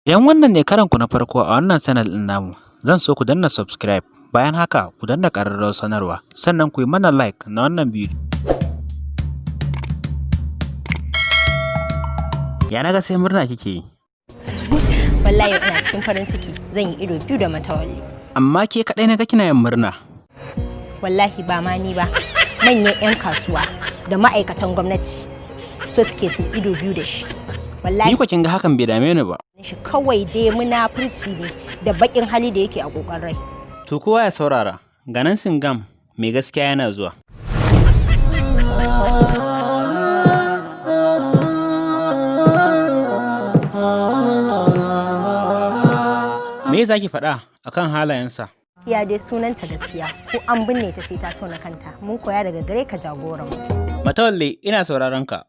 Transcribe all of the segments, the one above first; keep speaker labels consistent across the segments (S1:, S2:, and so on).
S1: Idan wannan ne karonku na farko a wannan channel ɗin namu, zan so ku danna subscribe, bayan haka ku danna ƙararrawar sanarwa, sannan ku yi mana like na wannan bidiyo. Ya naga sai murna kike yi.
S2: Wallahi ina cikin farin ciki, zan yi ido biyu da Matawalli.
S1: Amma ke kaɗai naga kina yin murna.
S2: Wallahi ba ma ni ba, manyan 'yan kasuwa da ma'aikatan gwamnati so suke su ido biyu da shi. Wallahi
S1: Ni ko kin ga hakan bai dame ni ba.
S2: shi kawai dai munafurci ne da bakin hali da yake a kokarin rai.
S1: To kowa ya saurara, ganin Singam mai gaskiya yana zuwa. Me za ki faɗa akan halayensa?
S2: Gaskiya dai sunanta gaskiya, ko an binne ta sai ta tona kanta. Mun koya daga gare ka jagoran mu.
S1: Matawalle, ina sauraron ka.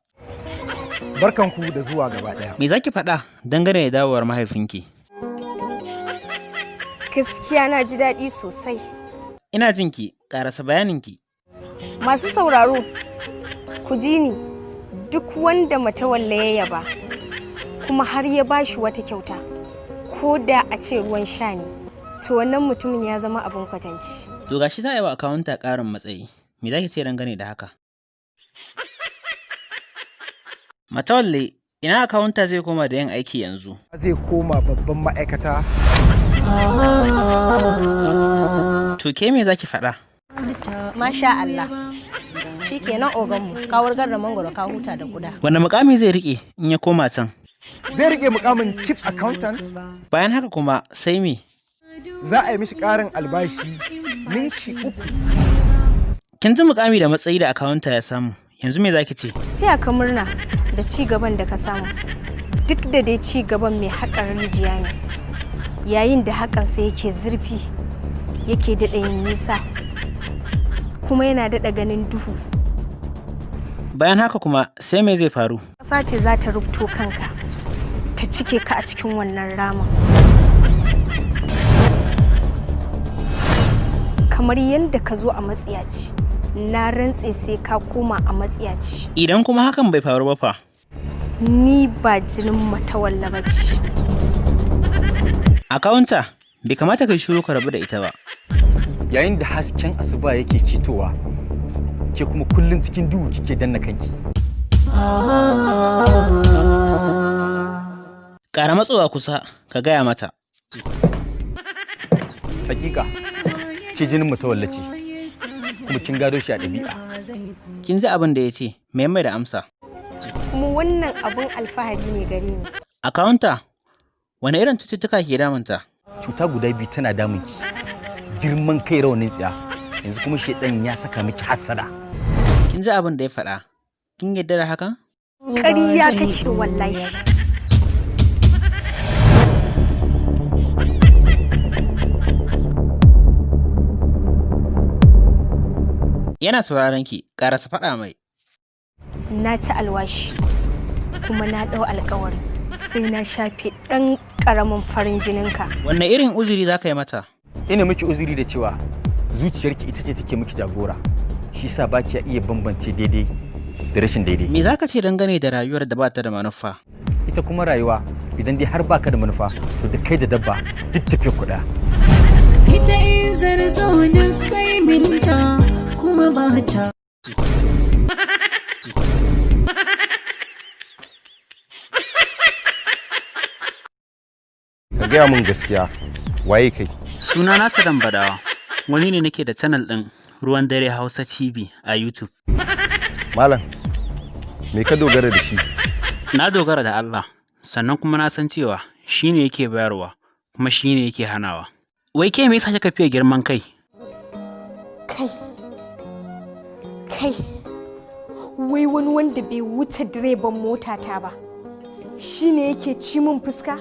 S3: Barkanku da zuwa gaba ɗaya.
S1: Me za ki faɗa dangane da dawowar mahaifinki?
S4: Gaskiya na ji daɗi sosai.
S1: Ina jinki, ƙarasa bayaninki.
S4: Masu sauraro, ku ji ni, duk wanda Matawalla ya yaba, kuma har ya bashi wata kyauta, ko da a ce ruwan sha ne, to wannan mutumin ya zama abin kwatanci.
S1: To gashi za a yi wa akawunta ƙarin matsayi. Me za ki ce dangane da haka? Matawalle, ina akawunta zai koma da yin aiki yanzu?
S3: Zai koma babban ma'aikata.
S1: To ke me za ki faɗa?
S2: Masha Allah. Shikenan oganmu, ka wargar da mangoro ka huta da kuda.
S1: Wanne mukami zai riƙe in ya koma can?
S3: Zai rike mukamin chief accountant.
S1: Bayan haka kuma sai me?
S3: Za a yi mishi ƙarin albashi ninki 3.
S1: Kin ji mukami da matsayi da akawunta ya samu. Yanzu me za ki ce?
S4: Taya ka murna da ci gaban da ka samu. Duk da dai ci gaban mai haƙar rijiya ne, yayin da haƙansa yake zurfi, yake daɗa yin nisa, kuma yana daɗa ganin duhu.
S1: Bayan haka kuma sai me zai faru?
S4: Ƙasa ce za ta rubto kanka, ta cike ka a cikin wannan ramin. Kamar yadda ka zo a matsiyaci, na rantse sai ka koma a matsiyaci.
S1: Idan kuma hakan bai faru ba fa?
S4: Ni ba jinin Matawalla ba ce.
S1: Akawunta, bai kamata ka shiru ka rabu da ita ba.
S5: Yayin da hasken asuba yake ketowa, ke kuma kullum cikin duhu kike danna kanki.
S1: Ƙara matsowa kusa ka gaya mata.
S5: Hakika, ke jinin Matawalla ce, kuma kin gado shi a ɗabi'a.
S1: Kin ji abin da ya ce, me mai da amsa?
S4: Kuma wannan abun alfahari ne gare ni.
S1: Akawunta, wane irin cututtuka ke damunta?
S5: Cuta guda biyu tana damunki. Girman kai rawanin tsiya, yanzu kuma shedan ya saka miki hassada.
S1: Kin ji abin da ya faɗa? Kin yarda da hakan?
S4: Ƙarya kake wallahi.
S1: Yana sauraron ki, ƙarasa faɗa mai.
S4: Na ci alwashi, kuma na ɗau alƙawari sai na shafe ɗan ƙaramin farin jininka.
S1: Wanne irin uzuri za ka yi mata?
S5: Ina miki uzuri da cewa zuciyarki ita ce take miki jagora, shi sa ba ki iya bambance daidai da rashin daidai.
S1: Me za ka ce dangane da rayuwar da ba ta da manufa?
S5: Ita kuma rayuwa idan dai har baka da manufa, to da kai da dabba duk tafiyar ku ɗaya.
S6: Ita in zarzo duk kaiminta kuma ba ta.
S7: Ka gaya min gaskiya, waye kai?
S1: Suna na Saddam Badawa, wani ne nake da channel ɗin Ruwan Dare Hausa TV a YouTube.
S7: Malam, me ka dogara da shi?
S1: Na dogara da Allah, sannan kuma na san cewa shi ne yake bayarwa, kuma shi ne yake hanawa. Wai ke me yasa kika fiye girman kai?
S4: Kai, kai, wai wani wanda bai wuce direban motata ba, shi ne yake ci min fuska?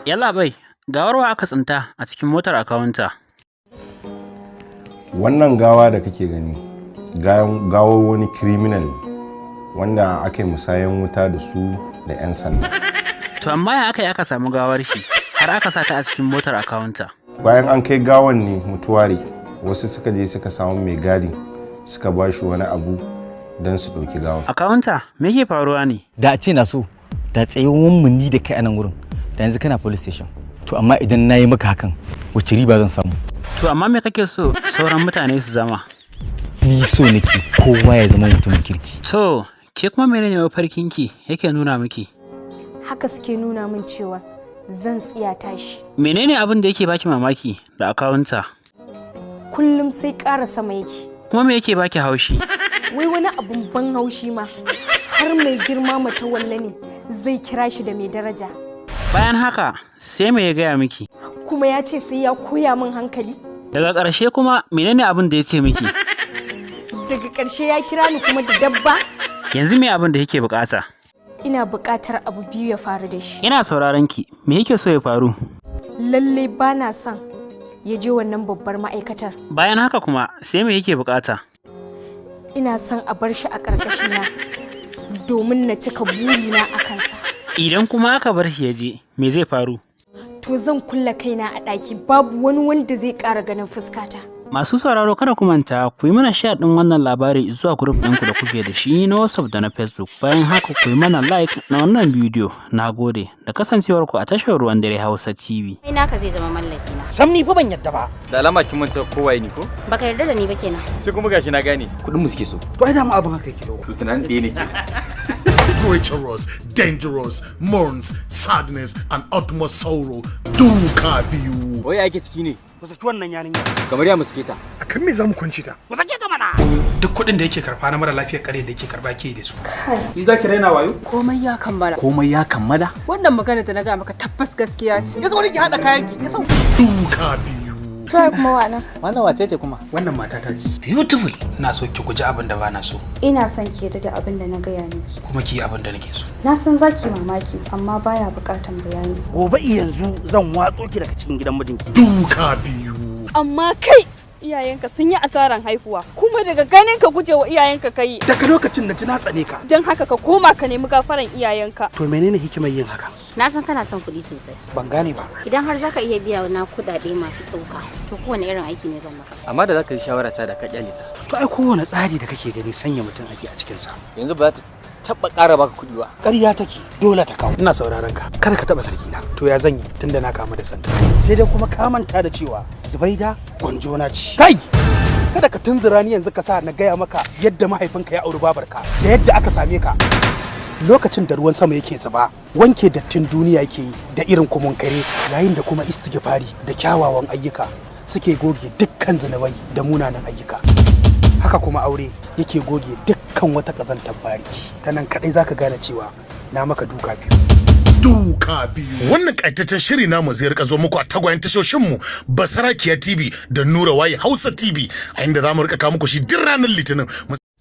S1: Yalla bai, gawarwa aka tsinta a cikin motar akawunta.
S7: Wannan gawa da kake gani, gawar wani criminal wanda aka yi musayan wuta da su da 'yan sanda.
S1: To amma ya aka yi aka samu gawar shi, har aka sa ta a cikin motar akawunta.
S7: Bayan an kai gawan ne mutuwari, wasu suka je suka samu mai gadi suka ba shi wani abu don su ɗauki gawan.
S1: Akawunta, me ke faruwa ne?
S5: Da a ce na so, da tsayuwan mu ni da kai a nan wurin Da yanzu kana police station. To amma idan na yi maka hakan, wace riba zan samu?
S1: To amma me kake so sauran mutane su zama?
S5: Ni so nake kowa ya zama mutumin kirki.
S1: To, ke kuma menene mafarkinki yake nuna miki?
S4: Haka suke nuna min cewa zan tsiyata shi.
S1: Menene abin da yake baki mamaki da akawunta?
S4: Kullum sai ƙara sama yake.
S1: Kuma me yake baki haushi?
S4: Wai wani abun ban haushi ma, har mai girma Matawalle ne zai kira shi da mai daraja.
S1: Bayan haka, sai me ya gaya miki?
S4: Kuma ya ce sai ya koya min hankali.
S1: Daga ƙarshe kuma menene abin da ya ce miki?
S4: Daga ƙarshe ya kira ni kuma da dabba.
S1: Yanzu me abin da yake bukata?
S4: Ina buƙatar abu biyu ya faru da shi.
S1: Ina sauraron ki, me yake so ya faru?
S4: Lalle ba na son ya je wannan babbar ma'aikatar.
S1: Bayan haka kuma sai me yake bukata?
S4: Ina son a bar shi a ƙarƙashina domin na cika burina a kansa.
S1: Idan kuma aka bar shi ya je, me zai faru?
S4: To zan kulle kaina a ɗaki, babu wani wanda zai ƙara ganin fuskata.
S1: Masu sauraro, kada ku manta ku yi mana share ɗin wannan labari zuwa group ɗinku da kuke da shi na WhatsApp da na Facebook. Bayan haka ku yi mana like na wannan bidiyo. Na gode da kasancewarku a tashar Ruwan Dare Hausa TV.
S8: Kai naka zai zama mallaki na.
S9: Sam, ni fa ban yadda ba.
S5: Da alama kin manta kowa ni ko?
S8: Baka yarda da ni ba kenan.
S5: Sai kuma gashi na gane. Kuɗin mu suke so.
S9: To ai dama abin haka yake.
S5: To tunanin ɗaya ne ke.
S10: Treacherous, dangerous, mourns, sadness, and utmost sorrow. Duka Biyu.
S5: Wai ake ciki ne?
S9: Ku saki wannan yarinya.
S5: Kamar ya muske ta.
S11: Akan me zamu kunci ta?
S9: Ku sake ta mana.
S11: Duk kuɗin da yake karfa na mara lafiyar kare da yake karba ke da su.
S12: Ni za ki raina wayo?
S13: Komai ya kammala.
S12: Komai ya kammala?
S13: Wannan magana da na ga maka tabbas gaskiya ce.
S9: Ya sauri ki haɗa kayan ki. Ya sauri.
S10: Duka Biyu.
S14: Try kuma wannan.
S12: Wannan wace ce kuma?
S11: Wannan mata ta ce. Beautiful. Ina so ki guji abin da bana so.
S14: Ina son ki yarda da abin da na gaya miki.
S11: Kuma ki yi abin da nake so.
S14: Na san za ki mamaki, amma baya bukatan bayani.
S9: Gobe yanzu zan watso ki daga cikin gidan mijinki.
S10: Duka Biyu.
S15: Amma kai, iyayenka sun yi asaran haihuwa, kuma daga ganin ka gujewa iyayenka kai.
S9: Daga lokacin da ji na tsane ka.
S15: Don haka ka koma ka nemi gafaran iyayenka.
S9: To menene hikimar yin haka?
S8: Na san kana son kuɗi sosai.
S9: Ban gane ba.
S8: Idan har zaka iya biya na kuɗaɗe masu tsoka, to kowane irin aiki ne zan maka.
S5: Amma da zaka yi shawara ta da ka kyale ta.
S9: To ai kowane tsari da kake gani sanya mutum ake a cikin sa.
S5: Yanzu ba za ta taɓa ƙara baka kuɗi ba.
S9: Ƙarya take, dole ta kawo.
S11: Ina sauraron ka. Kada ka taɓa sarki na. To ya zan yi tunda na kamu da santa?
S9: Sai dai kuma ka manta da cewa Zubaida gwanjona ce.
S11: Kai! Kada ka tunzura ni yanzu ka sa na gaya maka yadda mahaifinka ya auri babarka da yadda aka same ka. Lokacin da ruwan sama yake zuba, wanke dattin duniya yake yi da irin kumun kare, yayin da kuma istighfari da kyawawan ayyuka suke goge dukkan zunubai da munanan ayyuka. Haka kuma aure yake goge dukkan wata ƙazantar bariki. Ta nan kaɗai zaka gane cewa na maka duka biyu.
S10: Duka Biyu. Wannan ƙaitaccen shiri namu zai rika zo muku a tagwayen tashoshinmu, Basarakiya TV da Nura Waye Hausa TV, a inda za mu rika kawo muku shi duk ranar Litinin.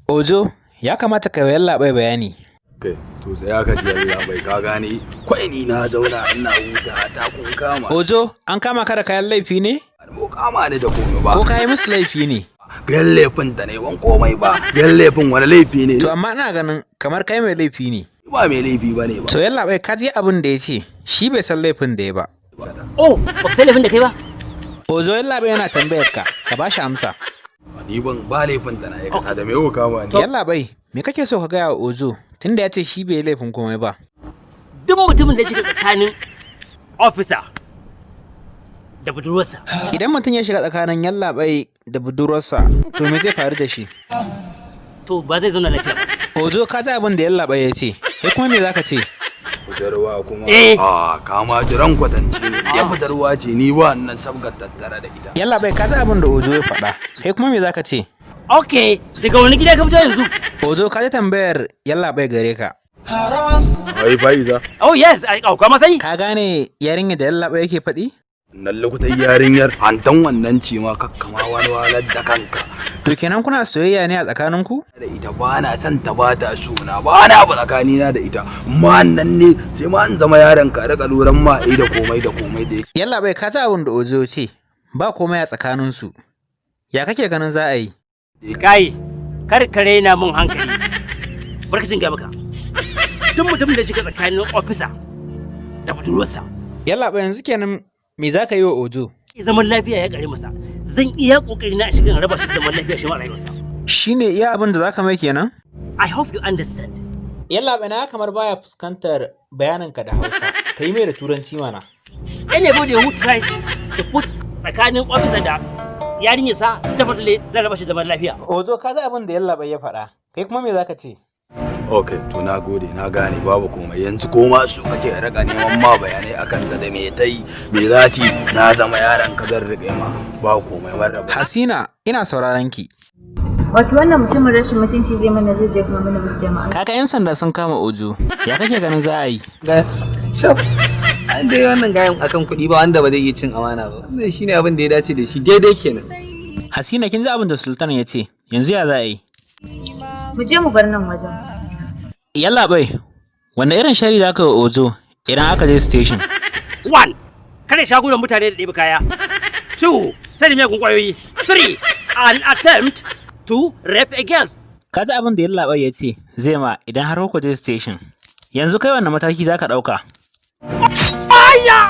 S1: Ojo, ya kamata ka yi labai bayani.
S16: Kai, to sai aka ji yallabai, ka gane kwai, ni na zauna ina huta ta kun kama.
S1: Ojo, an kama ka da kayan laifi ne?
S16: Ko kama ni da komai ba.
S1: Ko ka yi musu laifi ne?
S16: Gan laifin da ne wan komai ba. Gan laifin wani laifi ne?
S1: To amma ina ganin kamar kai mai laifi ne.
S16: Ba mai laifi ba ne ba.
S1: To yallaɓai, ka ji abin da ya ce, shi bai san laifin da ya ba.
S17: Oh, ba ka san laifin da kai ba?
S1: Ojo, yallaɓai yana tambayar ka, ka ba shi amsa.
S16: Ni ban ba laifin da na aikata da me yau kama ni.
S1: Yallaɓai, me kake so ka gaya wa Ojo tunda ya ce shi bai yi laifin komai ba?
S17: Duk mutumin da ya shiga tsakanin officer da budurwarsa.
S1: Idan mutum ya shiga tsakanin yallaɓai da budurwarsa, to me zai faru da shi?
S17: To ba zai zauna lafiya ba.
S1: Ojo, ka ji abin da yallaɓai ya ce, kai kuma me zaka ce?
S16: Budurwa kuma?
S17: Eh.
S16: A kama jiran kwatance ne. Ya budurwa ce, ni ba nan sabgar tattare da ita.
S1: Yallaɓai, ka ji abin da Ojo ya faɗa, kai kuma me zaka ce?
S17: Okay, daga wani gida ka fito yanzu?
S1: Ojo, ka ji tambayar yallaɓai gare ka.
S16: Ai Faiza.
S17: Oh yes, ai ka ma sani.
S1: Ka gane yarinya da yallaɓai yake faɗi?
S16: Nan lokutan yarinyar hantan wannan ce ma kakkama wani walar da kanka.
S1: To kenan kuna soyayya ne a tsakaninku?
S16: Da ita ba na son ta, ba ta so na, ba na ba tsakanina da ita. Ma nan ne sai ma in zama yaron ka rika luran ma da komai da komai da yake.
S1: Yallaɓai, ka ji abin da Ojo ce, ba komai a tsakaninsu. Ya kake ganin za a yi?
S17: Kai, kar ka raina mun hankali. Barkacin ga maka. Duk mutumin da shiga tsakanin officer da budurwarsa.
S1: Yallaɓai, yanzu kenan me za ka yi wa Ojo?
S17: Zaman lafiya ya kare masa. Zan iya kokari na shiga in raba shi zaman lafiya shi ma rayuwarsa.
S1: Shi ne iya abin da za ka mai kenan?
S17: I hope you understand.
S1: Yallaɓai, na kamar baya fuskantar bayaninka da Hausa.
S12: Ka yi mai da turanci mana.
S17: Anybody who tries to put tsakanin officer da yarinyarsa definitely zan raba shi zaman lafiya.
S12: Ojo, ka ji abin da yallaɓai ya faɗa. Kai kuma me zaka ce?
S16: Ok, to na gode, na gane, babu komai. Yanzu koma su kake raka neman ma bayanai akan ta da me ta yi, me za ta yi, na zama yaron ka, zan riƙe ma, ba komai maraba.
S12: Hasina, ina sauraron ki.
S14: Wato wannan mutumin rashin mutunci zai mana, zai je kuma mana jama'a.
S1: Kaka, 'yan sanda sun kama Ojo. Ya kake ganin za a yi?
S18: Shaf, an dai wannan gayan akan kuɗi ba wanda ba zai iya cin amana ba. Wannan shine abin da ya dace da shi daidai kenan.
S1: Hasina, kin ji abin da Sultan ya ce. Yanzu ya za a yi?
S14: Mu je mu bar nan wajen.
S1: Yallaɓai, wanne irin shari za ka yi wa Ojo idan aka je station?
S17: One, kada shagunan mutane da ɗebi kaya. Two, sani miyagun ƙwayoyi. Three, an attempt to rape a girl.
S1: Ka ji abin da yallaɓai ya ce zai ma idan har kuka je station. Yanzu kai wanne mataki za ka ɗauka?
S17: Aya!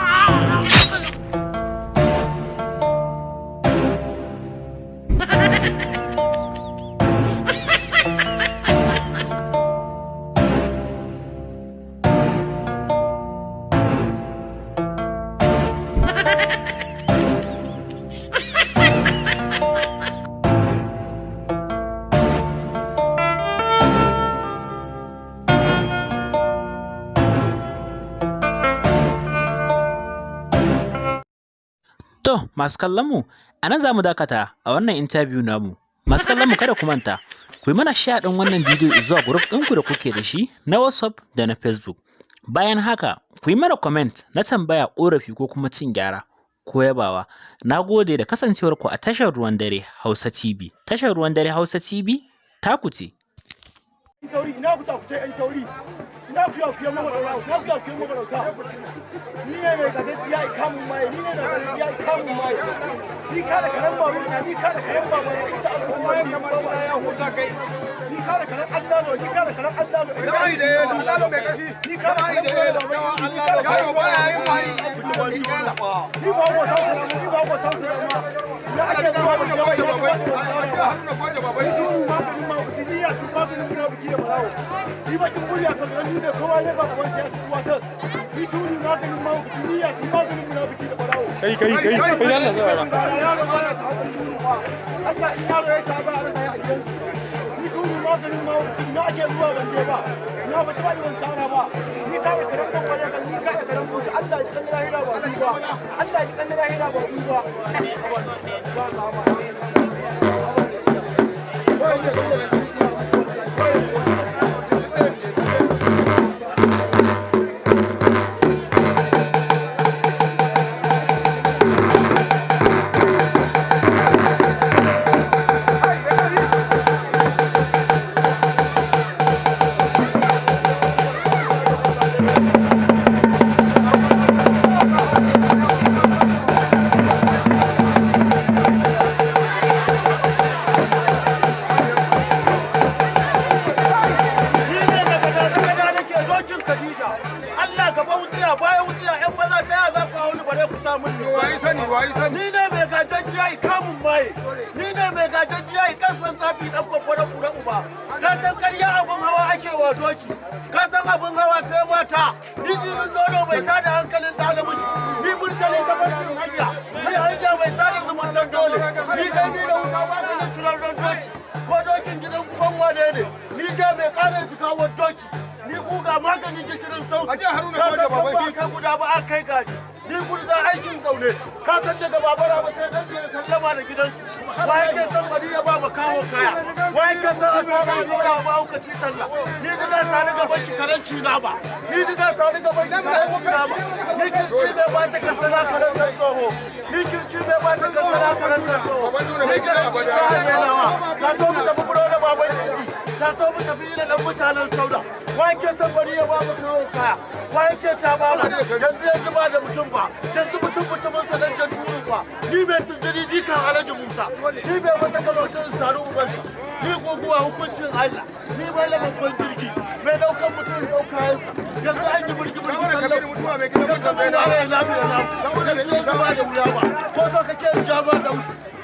S1: To, masu kallon mu, a nan za mu dakata a wannan interview namu. Masu kallon mu, kada ku manta, ku yi mana share ɗin wannan bidiyo zuwa group ɗinku da kuke da shi na WhatsApp da na Facebook. Bayan haka, ku yi mana comment na tambaya, ƙorafi ko kuma cin gyara ko yabawa. Na gode da kasancewarku a tashar Ruwan Dare Hausa TV. Tashar Ruwan Dare Hausa TV taku ce.
S3: Tauri ina ku ta ku ce yan tauri, ina ku ya ku ya mabarauta, ina ku ya ku ya mabarauta. Ni ne mai gajejjiya ikamun maye, ni ne mai gajejjiya ikamun maye. Ni ka da karen babana, ni ka da karen babana, inda aka kuma ni ba ba ya huta kai. Ni ka da karen Allalo, ni ka da karen Allalo, inda mai karfi. Ni ka da karen babana, ni ka da karen babana, ni ba wa ta ni ba wa ta ma ina ake zuwa da jama'a. Ni turu maganin mabuci, ni ya sun maganin munafiki da barawo. Ni bakin buri a kan ni ne kowa ne ba gaban sai ya ci uwa tas. Ni turi maganin mabuci, ni ya sun maganin munafiki da barawo.
S19: Kai, kai, kai, kai, Allah
S3: saurara. Yaro baya ta hakun turu ba. Allah in yaro ya ta ba a rasa ya a gidansu. Ni turi maganin mabuci, ina ake zuwa ban je ba. Ina ba ta ba ban sara ba. Ni ka da karen ban bare kan, ni ka da karen buci. Allah ji kan lahira ba duba. Allah ji kan lahira ba duba. Ba ba. Ni ne daga da nake dokin Khadija. Allah gaba wutsiya baya wutsiya, ƴan maza ta ya za ku hau ni bare ku samu ni.
S19: Wayi sani, wayi sani.
S3: Ni ne mai gajajjiya ikamun maye. Ni ne mai gajajjiya ikarfin tsafi dan babba na kura uba. Ka san karya abin hawa ake wa doki. Ka san abin hawa sai mata. Ni jinin nono mai tada hankalin ɗa namiji. Ni burtali ta farkin hanya. Ni hanya mai sada zumuntar dole. Ni kai ni da wuta maganin cirarren doki. Ko dokin gidan uban wane ne? Ni je mai kare jikawar doki. Ni guga maganin gishirin sauti.
S19: Aje Haruna
S3: Ka
S19: Goje
S3: san
S19: baban
S3: kan ba kai guda ba a kai gari. Ni gurza aikin zaune. Ka san daga babara ba sai dan ya sallama da gidansu. Wa yake san bari ya ba ma kawo kaya? Wa yake san asara ya dora wa mahaukaci talla? Ni diga sani gaban ki karanci na ba. Ni diga sani gaban ki karanci na ba. Ni kirci mai ba ta kasala karen dan tsoho. Ni kirci mai ba ta kasala karen dan tsoho. Ni karanci sa zainawa. Ka so mu tafi buro da baban inji. Ta so mu tafi da dan mutanen sauda. Wa yake san bari ya ba mu kawo kaya? Wa yake ta ba yanzu yanzu ba da mutum ba. Yanzu mutum mutumin sa dan jan duru ba. Ni mai tuzdiri jikan Alhaji Musa. Ni mai masa kan mutum saru ubansa. Ni guguwa hukuncin Allah. Ni mai babban jirgi. Mai daukan mutum ya dauka yansa. Yanzu an yi burgi burgi kallon mutuwa mai gidan mutum bai na rai lamu ya lamu. Yanzu yanzu ba da wuya ba. Ko so kake in ja ba da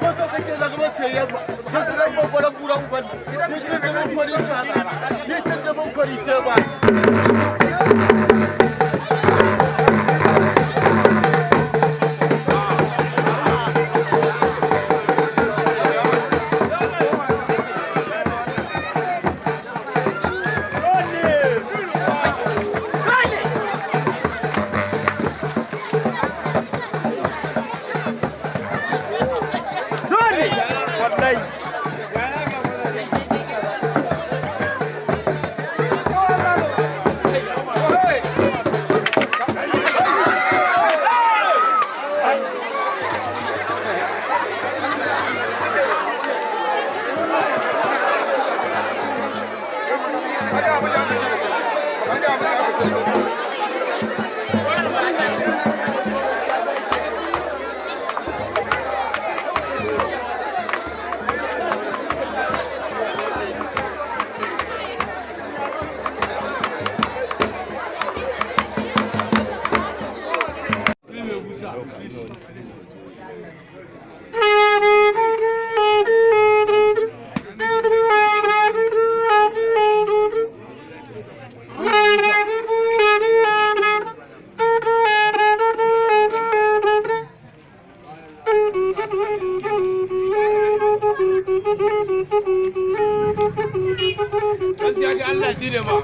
S3: ko so kake na gaban sayayyen ba. Yanzu dan babban kura uban. Ni cin da mun kwari shazara. Ni cin da mun kwari sai ba.
S20: Gaskiya ga Allah dine ma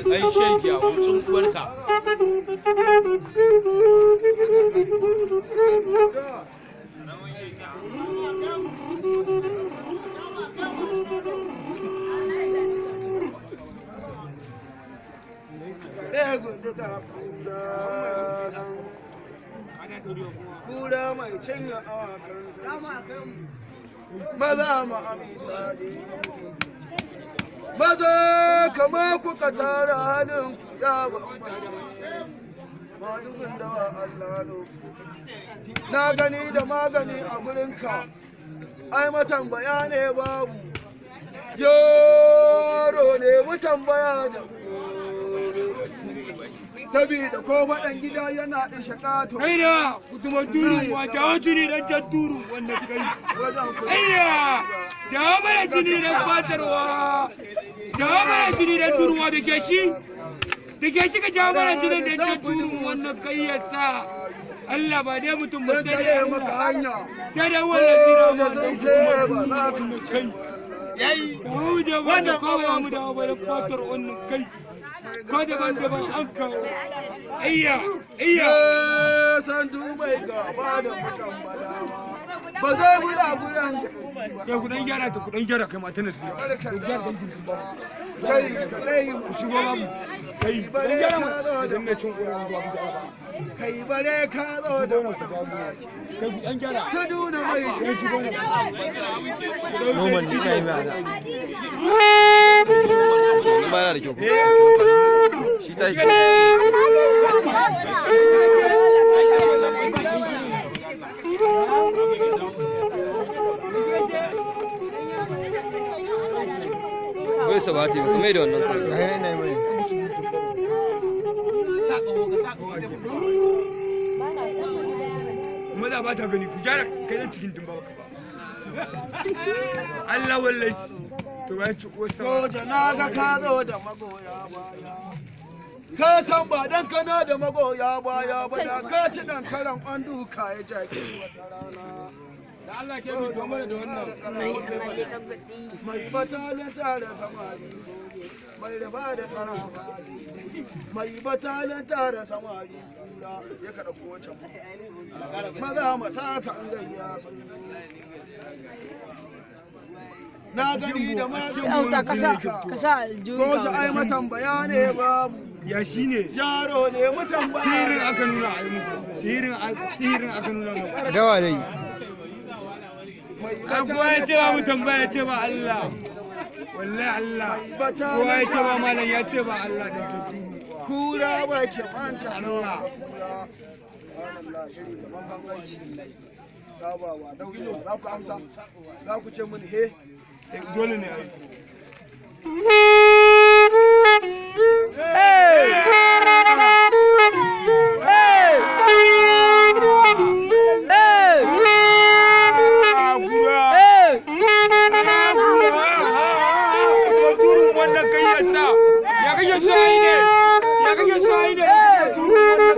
S20: dan shegiya wucin uwarka.
S19: Kura mai cinye awakan sarki, maza mu aminta maza kama kuka tara halin ku ya bambance madugun dawa Allah lo. Na gani da magani a gurinka, ai matambaya ne babu, yaro ne mutambaya da sabida ko faɗan gida yana ishe ƙato.
S20: Kai da kutuma duru wa jawo jini dan can duru wannan kai. Ayya jawo mana jini dan fatarwa. Jawo mana jini dan duruwa da ke shi. Da ke shi ka jawo mana jini dan can duru wannan kai ya sa. Allah ba dai mutum ba sai dai
S19: maka hanya.
S20: Sai dai wannan zira ma
S19: sun ce ba za ka
S20: kai. Yayi. Mu da wannan kowa mu da ba da fatar wannan kai. Ko daban-daban an kawo. Ayya, ayya.
S19: Sandu mai gaba da mutan badawa. Ba zai bula gudan ka.
S20: Kai kudan gyara ta kudan gyara kai mata na siya.
S19: Kai kadai mu
S20: shigo babu. Kai
S19: bare
S20: gyara
S19: ka zo da
S20: idan mai cin uwan zuwa ba.
S19: Kai bare ka zo da mutan
S20: Kai kudan gyara.
S19: Sadu da mai
S5: Noman ni kai mai ana. Ba yana da kyau. Shi ta shi. Wai sabati ba kuma da wannan kawai.
S20: Kuma za ba ta gani ku gyara kai nan cikin dimba ba. Allah wallahi. To ya ci uwarsa.
S19: Soja na ga ka zo da magoya baya. Ka san ba dan kana da magoya baya ba da ka ci dan karan an duka ya jaki wata rana.
S20: Da Allah ke bi mana da wannan.
S19: Mai batalin tare samari mai riba da karama mai batalin tare samari kura ya kada ko wancan maza mata ka an gayya sun na gani da maganin ko ta ai matambaya ne babu
S20: Ya shine.
S19: Yaro ne mutambaya.
S20: Sihirin aka nuna a yi muku. Sihirin aka nuna muku.
S12: Dawa dai.
S20: Kowa ya ce ba mu tambaya ce ba Allah. Wallahi Allah. Kowa ya ce ba malam ya ce ba Allah da tafi.
S19: Kura ba ke manta Allah. Sabawa daurewa za ku amsa za ku ce mun he
S20: dole ne ai.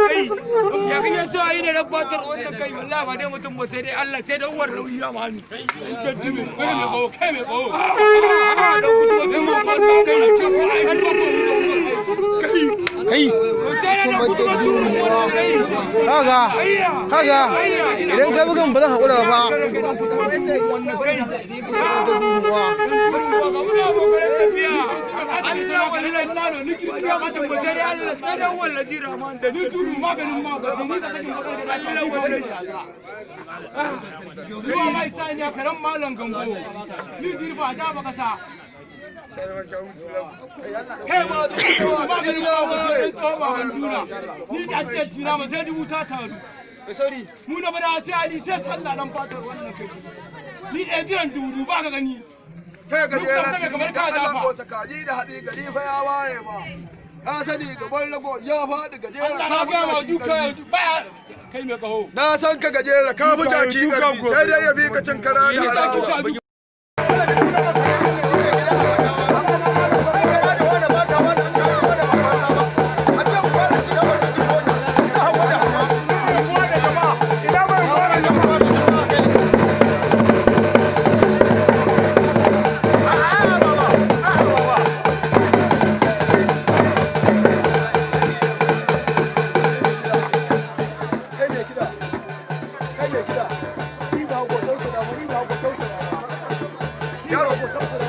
S20: Ya kake so a yi ne fatar wannan kai wallahi ba dai mutum ba sai dai Allah sai da uwar nauyi ya mami. In duru kai mai bawo kai mai bawo.
S12: Kai. Kaga kaga idan ka bugan ba zan haƙura ba fa.
S20: Ruwa mai sa ne karan malam gambo. Ni jirba da baka sa.
S19: Kai ma duk
S20: Ni da ce jira ma sai dubu ta taru. Mu na bada sai Ali sai sallah dan fatar wannan kai. Ni da jiran dudu ba ka gani.
S19: Kai gajeren kamar ka da Allah ko sakaji da haɗi gari fa ya waye ba. Ka sani gaban rago ya faɗi gajeren
S20: ka buga duka baya Kai mai kaho.
S19: Na san ka gajera ka bi jaki karfi sai dai ya bi ka cin kara da harawa.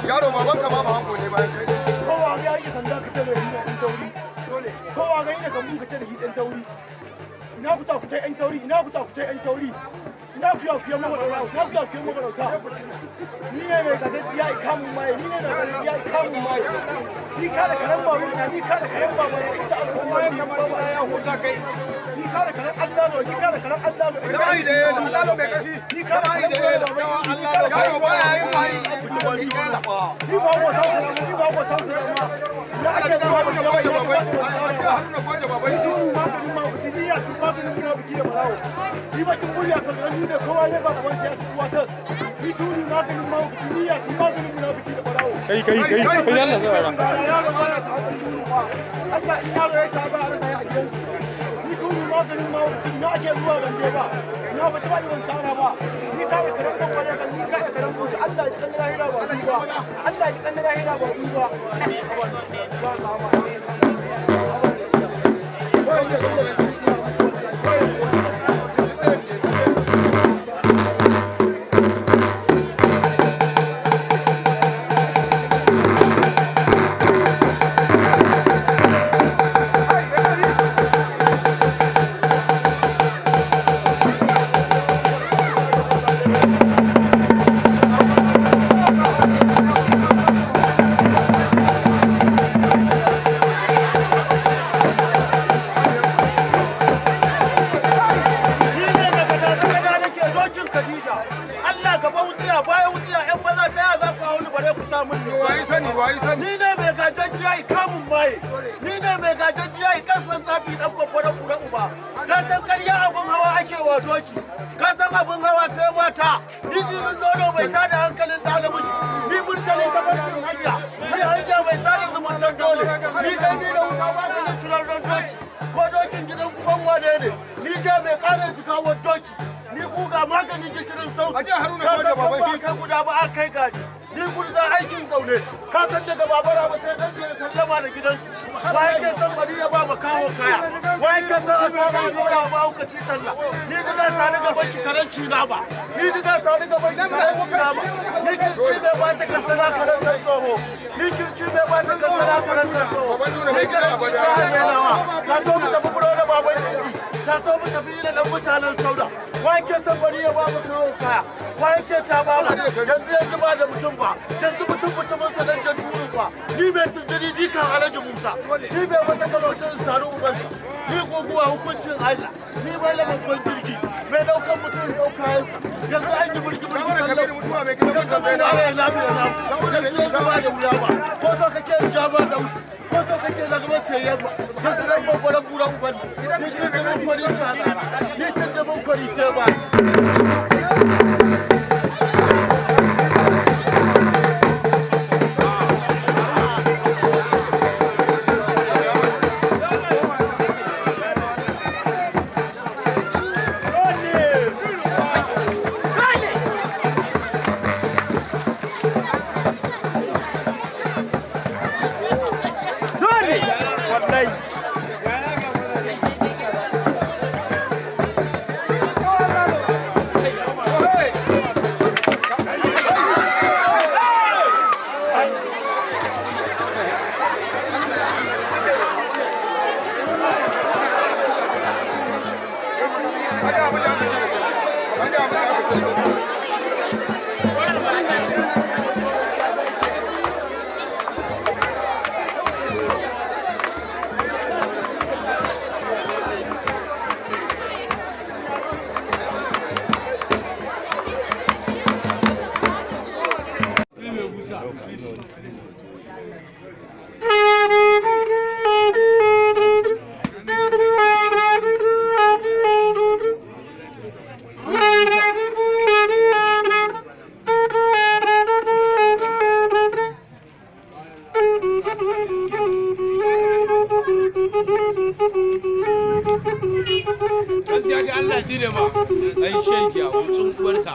S19: Yaro baban ka ma ba hango ne bayan kai.
S9: Kowa ga ya rike sanda ka ce mai hina ɗan tauri. Kowa ga inda kan ka ce da hi ɗan tauri. Ina ku ta ku ce ɗan tauri, ina ku ta ku ce ɗan tauri. Ina ku ya ku ya mabarauta, ina ku ya ku ya mabarauta. Ni ne mai gajejjiya ikamun maye, ni ne mai gajejjiya ikamun maye. Ni ka da karen babana, ni ka da karen babana, inda aka kuma ni ba ba ya huta kai. Ni ka da karen Allalo, ni ka da karen Allalo.
S19: Ina da yelo, Allalo mai karfi.
S9: Ni ka da karen babana, ni ka da karen
S19: Yaro baya yin mayi.
S9: Ni ba ko tausara, ni ba ko tausara ma. Na ake zuwa da babai. Ni turu maganin mabuci, ni ya sun maganin munafiki da barawo. Ni bakin murya kan ni ne kowa ne ba gaban sai ya ci uwa tas. Ni turu maganin mabuci, ni ya sun maganin munafiki da barawo.
S12: Kai kai kai kai yalla saurara.
S9: Yaro baya ta hakan turu ba. Allah in yaro ya ta ba a rasa ya a gidansu. Ni turu maganin mabuci, ina ake zuwa ban je ba. Ina ba ta ba ni ban sara ba. Ni ka da karen bambare kan ni ka da karen buci Allah ji kan lahira ba duba. Allah ji kan lahira ba duba.
S3: Allah gaba wutsiya baya wutsiya ƴan maza ta yaya za ku hau ni bare ku sha mun ne.
S19: Wayi sani wayi sani.
S3: Ni ne mai gajajjiya ikamun maye. Ni ne mai gajajjiya ikarfin zafi dan babbar kura uba. Ka san karya abun hawa ake wa doki. Ka san abun hawa sai mata. Ni jinin nono mai tada hankalin da namiji. Ni burtali ta farkin hanya. Ni hanya mai sada zumuntar dole. Ni dai ni da wuta maganin cirarren doki. Ko dokin gidan uban wane ne. Ni je mai kare jikawar doki. Ni guga maganin gishirin sauki.
S19: Aje Haruna
S3: Ka
S19: ko da
S3: san
S19: baban
S3: kan ba kai guda ba a kai gari. Ni gurza aikin zaune. Ka san daga babara ba sai dan biyar sallama da gidansu. Wa yake son bari ya ba makaho kaya. Wa yake son asara ya dora wa mahaukaci talla. Ni diga sani gaban ki karanci na ba. Ni diga sani gaban ki karanci na ba. Ni kirci mai ba ta kasana karen dan tsoho. Ni kirci mai ba ta kasana karen dan tsoho. Ni karanci sa zainawa. Ka so mu tafi buro da baban inji. Ta so mu tafi da dan mutanen sauda. Wa yake son bari ya ba makaho kaya. Wa yake ta ba yanzu yanzu ba da mutum ba. Yanzu mutum mutumin sa dan jan duru ba. Ni mai tuzdiri jikan Alhaji Musa. Ni mai masa kalautin saru ubansa. Ni guguwa hukuncin Allah. Ni mai babban jirgi. Mai daukan mutum ya dauka yansa. Yanzu an yi birgi birgi kallon. Yanzu mun ware na mu na. Yanzu yanzu ba da wuya ba. Ko so kake in ja ba da ko so kake na gaban sayayya ba. Yanzu dan babban bura uban. Ni cin da mun kwari shazara. Ni cin da mun kwari sai ba.
S19: Hadi abin da aka ce. Hadi abin da aka ce.
S20: tsine ma dan shegiya hutsun uwarka.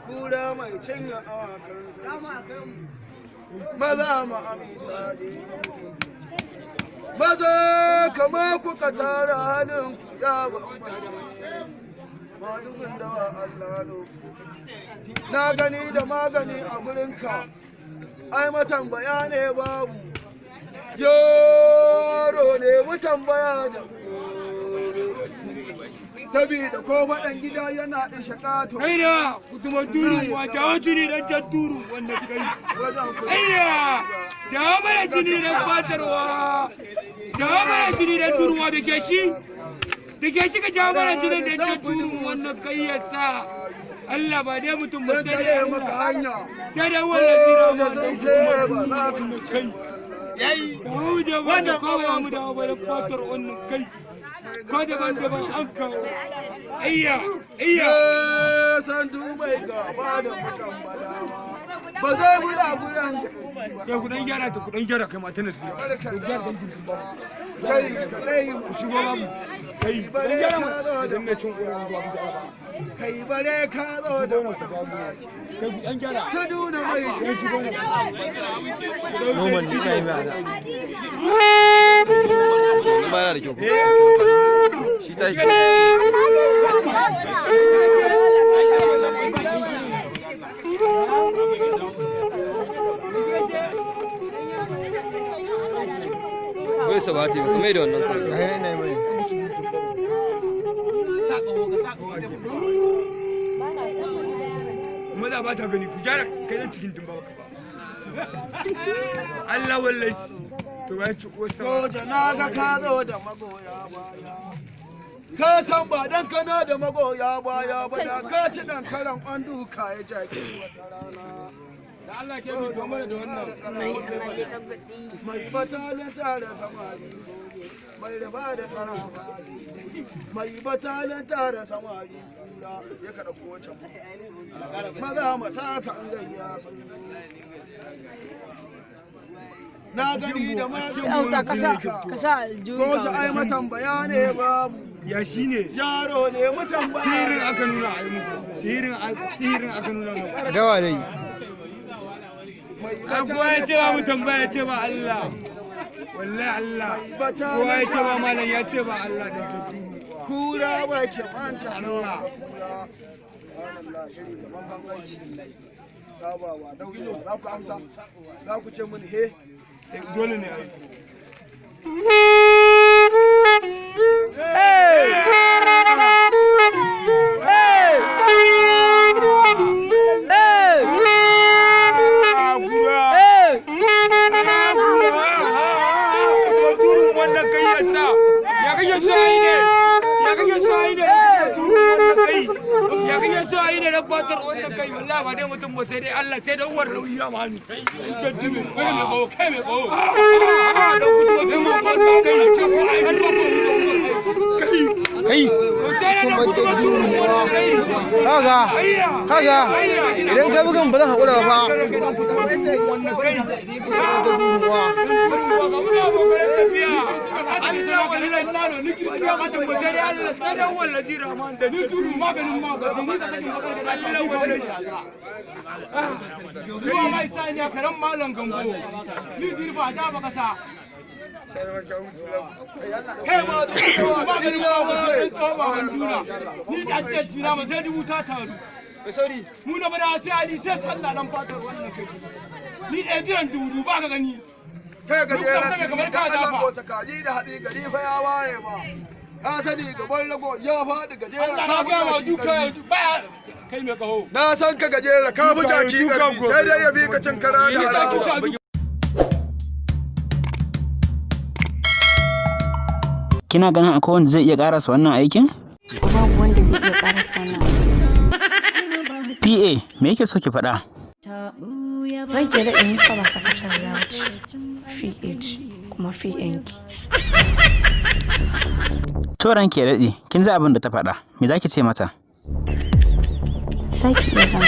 S19: Kura mai cinye awakan sarki, maza ma amita je. Maza kama kuka tara halin ku ya bambance. Madugun dawa Allah lo. Na gani da magani a gurinka, ai matambaya ne babu. Yaro ne mu tambaya da sabida ko faɗan gida yana ishe ƙato.
S20: Kai da kutuma turu wa jawo jini dan can turu wannan kai. Ayya! Jawo mana jini dan fatarwa. Jawo mana jini dan turuwa da ke shi. Da ke shi ka jawo mana jini dan can turu wannan kai ya sa. Allah ba dai mutum ba sai dai
S19: maka hanya.
S20: Sai dai wannan jira
S19: ma
S20: dan wannan kai. Yayi. Mu da wannan kawai mu da ba da fatar wannan kai. Ko daban-daban an kawo. Ayya, ayya.
S19: San mai gaba da mutan badawa. Ba zai guda gudan ka ba.
S20: Kai kudan gyara ta kudan gyara kai mata na siya. Ku gyara dan gudun ba.
S19: Kai ka dai
S20: ku shigo babu. Kai dan gyara mu dan mai cin uwan zuwa ku gyara.
S19: Kai bare ka zo da mutan.
S20: Kai kudan gyara.
S19: Sadu da mai
S20: kai shigo mu.
S12: Noman ni kai mai ana. Ba yana da kyau. Shi ta shi. Wai sabati ba kuma da wannan kawai.
S20: Maza ba ta gani ku gyara kai nan cikin dimba ba. Allah wallahi. To ya ci uwarsa.
S19: Soja na ga ka zo da magoya baya. Ka san ba dan kana da magoya baya ba da ka ci dan karan an duka ya jaki wata rana.
S20: Da Allah ke bi to mana da wannan.
S19: Mai batalin tare samari mai riba da karama mai batalin tare samari kura ya kada ko wancan maza mata ka an gayya sun na gani da maganin ko ta ai matambaya ne babu
S20: ya shine
S19: yaro ne mutambaya
S20: sihirin aka nuna ai muku sihirin aka nuna muku
S12: Dawa dai.
S20: Kowa ya ce ba mu tambaya ce ba Allah. Wallahi Allah. Kowa ya ce ba malam ya ce ba Allah da tafi.
S19: Kura ba ke manta Allah. Sabawa daurewa za ku amsa za ku ce mun he
S20: dole ne ai. Ya kake so a yi da fatar wannan kai wallahi ba dai mutum ba sai dai Allah sai da uwar nauyi ya mani kai mai bawo kai mai bawo dan kudu kai mai bawo kai
S12: Kai. Kaga. Kaga. Idan ka bugan ba zan haƙura ba fa.
S20: Allah wallahi ya mutum ba sai dai Allah sai da wallahi Rahman da ni turu maganin ma ga ni ka kashin Allah wallahi ruwa mai sa ne karan malam gambo ni dirba da baka sa
S19: kai ma duk
S20: ni da ce jira ma sai dubu ta taru mu na bada sai ali sai sallah dan fatar wannan kai ni da jiran dubu ba ka gani
S19: kai gajeren kamar ka Allah ko sakaji da haɗi gari fa ya waye ba ka sani gaban rago ya faɗi gajeren ka fi jaki ƙarfi
S20: kai mai kaho
S19: na san ka gajeren ka fi jaki ƙarfi sai dai ya bi ka cin kara da harawa.
S1: Kina ganin akwai wanda zai iya karasa wannan aikin?
S14: Babu wanda zai iya karasa wannan aikin.
S1: PA, me yake so ki faɗa?
S14: Rage daɗin ni fa ba sakatariya ba ce. PH kuma PNK.
S1: To ranki ya daɗe, kin ji abin da ta faɗa. Me za ki ce mata?
S14: Za ki iya zama.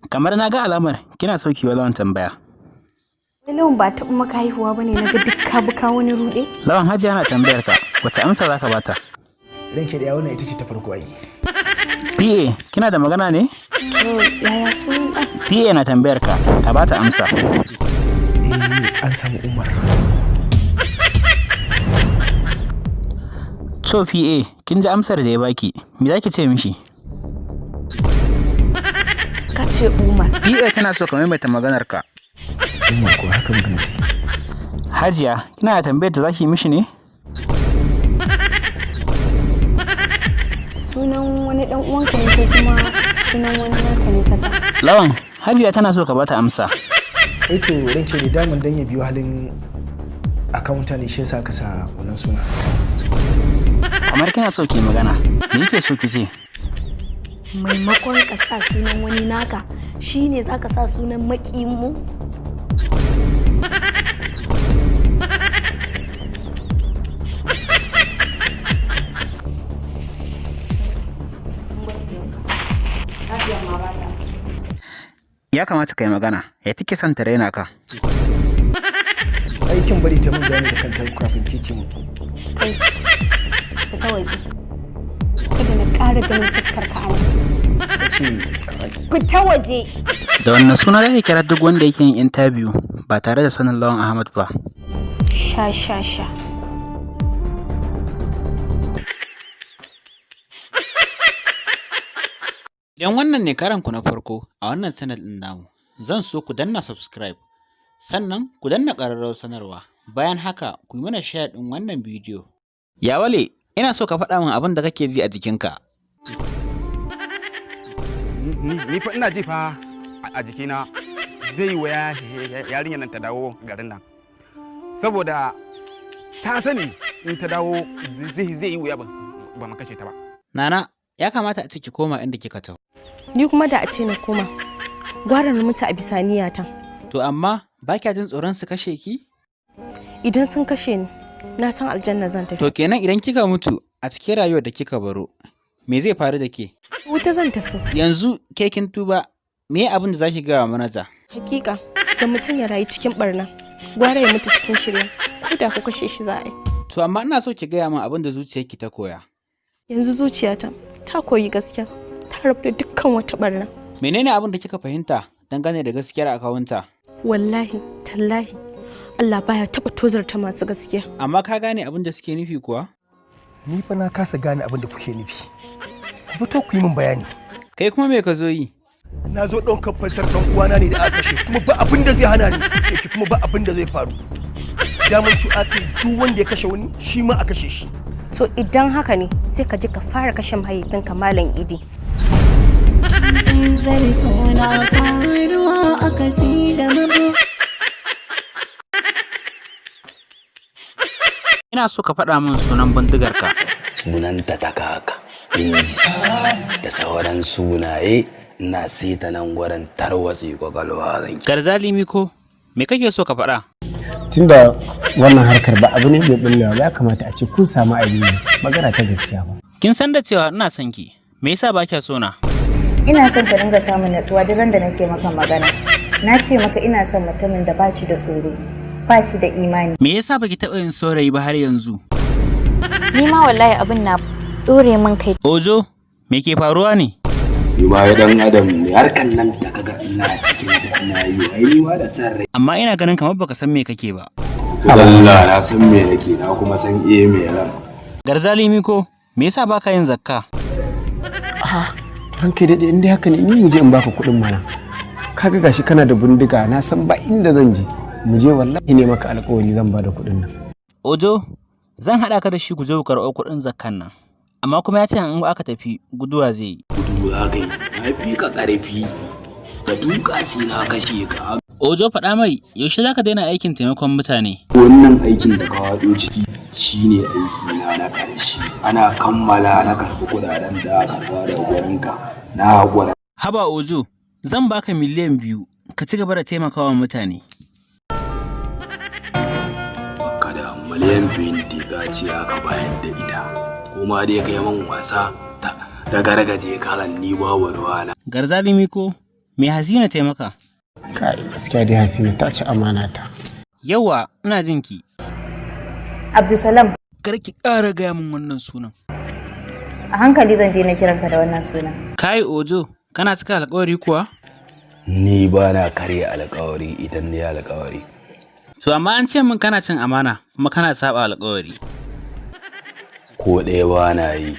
S1: Kamar na ga alamar kina so ki yi wa Lawan tambaya.
S4: Wai Lawan ba taɓa maka haihuwa bane na ga duk ka bi ka wani ruɗe?
S1: Lawan Hajiya na tambayar ka, wace amsa za ka bata?
S9: Ranke da wannan ita ce ta farko ai.
S1: PA, kina da magana ne?
S14: To yaya sunan ɗan?
S1: PA na tambayar ka, ka bata amsa.
S9: Eh, an samu Umar.
S1: To PA, kin ji amsar da ya baki, me za ki ce mishi?
S14: Ka ce Umar.
S1: PA tana so ka maimaita maganar ka.
S9: Umar ko haka magana take.
S1: Hajiya, kina da tambayar da za ki yi mishi ne?
S14: Sunan wani ɗan uwanka ne ko kuma sunan wani naka ne ka sa?
S1: Lawan, Hajiya tana so ka bata amsa.
S9: Eh to ranke da daman dan ya biyo halin akawunta ne shi yasa ka sa wannan suna.
S1: Kamar kina so ki magana, me yake so ki ce?
S14: Maimakon ka sa sunan wani naka, shine za ka sa sunan maƙiyinmu?
S1: Ya kamata ka yi magana, ya take son ta raina ka.
S9: Aikin bari ta mun bayani da kanta kafin kike mu.
S14: Kai, fita waje. Kada na ƙara ganin fuskar ka a nan.
S9: Ta ce
S4: Fita waje.
S1: Da wannan suna za ki kira duk wanda yake yin interview ba tare da sanin Lawan Ahmad ba.
S14: Sha sha sha.
S1: Idan wannan ne karanku na farko a wannan channel ɗin namu, zan so ku danna subscribe, sannan ku danna ƙararrawar sanarwa. Bayan haka, ku yi mana share ɗin wannan bidiyo. Yawale, ina so ka faɗa min abin da kake ji a jikinka.
S21: Ni fa ina ji fa a jikina zai yi waya yarinyar nan ta dawo garin nan, saboda ta sani in ta dawo zai yi wuya ba mu kashe ta ba.
S1: Nana, ya kamata a ce ki koma inda kika taho.
S4: Ni kuma da a ce na koma, gwara na mutu a bisa niyyata.
S1: To amma ba kya jin tsoron su kashe ki?
S4: Idan sun kashe ni, na san aljanna zan tafi.
S1: To kenan idan kika mutu a cikin rayuwar da kika baro, me zai faru da ke?
S4: Wuta zan tafi.
S1: Yanzu ke kin tuba, me abin da zaki gaya wa manaja?
S4: Hakika, da mutum ya rayu cikin barna, gwara ya mutu cikin shirya, ko da ku kashe shi za a yi.
S1: To amma ina so ki gaya min abin da zuciyarki ta koya.
S4: Yanzu zuciyata ta koyi gaskiya, ta rabu da dukkan wata barna.
S1: Menene abin da kika fahimta dangane da gaskiyar akawunta?
S4: Wallahi, tallahi, Allah baya taɓa tozarta masu gaskiya.
S1: Amma ka gane abin da suke nufi kuwa?
S9: Ni fa na kasa gane abin da kuke nufi. Ku fito ku yi min bayani.
S1: Kai kuma me ka zo yi?
S9: Na zo ɗaukar fansar ɗan uwana ne da aka kashe kuma ba abin da zai hana ni yake kuma ba abin da zai faru. Daman cu aka yi duk wanda ya kashe wani shi ma a kashe shi.
S4: To idan haka ne sai ka je ka fara kashe mahaifinka Malam Idi.
S6: Zar suna faruwa a kasi da mabu.
S1: Ina so ka faɗa min sunan bindigarka.
S16: Sunanta ta kaka, inji da sauran sunaye na sita nan gurin tarwatsi kwakwalwa zan.
S1: Garzali Miko, me kake so ka faɗa?
S22: Tunda wannan harkar ba abu ne mai bullewa ba, ya kamata a ce kun samu abin yi, magana ta gaskiya ba.
S1: Kin san da cewa ina son ki, me yasa ba kya so na?
S23: Ina son ka dinga samun natsuwa duk randa nake maka magana. Na ce maka ina son mutumin da ba shi da tsoro, ba shi da imani.
S1: Me yasa baki taɓa yin saurayi ba har yanzu?
S23: Ni ma wallahi abin na dore min kai.
S1: Ojo, me ke faruwa ne?
S16: Ni ma dan adam ne, harkan nan da kaga ina cikin ta ina yi, ai ni ma da san rai.
S1: Amma ina ganin kamar baka san me kake ba.
S16: Allah na san me nake, na kuma san eh me ran.
S1: Garzali Miko, me yasa baka yin zakka?
S22: A'a, ranka daɗe in dai haka ne ni mu je in baka kuɗin mana. Kaga gashi kana da bindiga, na san ba inda zan je. Mu je wallahi ne maka alƙawari zan bada kuɗin nan.
S1: Ojo, zan haɗa ka da shi ku je ku karɓo kuɗin zakkan nan. Amma kuma ya ce in aka tafi guduwa zai yi.
S16: Gudu za ka yi, na fi ka ƙarfi, da duka sai na kashe ka.
S1: Ojo faɗa mai yaushe za ka daina aikin taimakon mutane?
S16: Wannan aikin da ka waɗo ciki Shine aiki na na ƙarshe. Ana kammala na karɓi kuɗaɗen da aka karɓa daga gurinka. Na haƙura.
S1: Haba Ojo, zan baka 2 miliyan ka ci gaba da taimakawa mutane.
S16: Kada 20 miliyan ka ce aka bayar da ita. Kuma dai kai man wasa ta ragargaje kalan ni babu ruwana.
S1: Garzali Miko, me Hasina taimaka?
S22: Kai, gaskiya dai Hasina ta ci amana ta.
S1: Yawa, ina jin ki.
S23: Abdulsalam.
S1: Kar ki ƙara gaya min wannan sunan.
S23: A hankali zan daina kiranka da wannan sunan.
S1: Kai Ojo, kana cika alƙawari kuwa?
S16: Ni ba na karya alƙawari idan na yi alƙawari.
S1: To amma an ce min kana cin amana kuma kana saba alƙawari.
S16: Ko ɗaya ba na yi.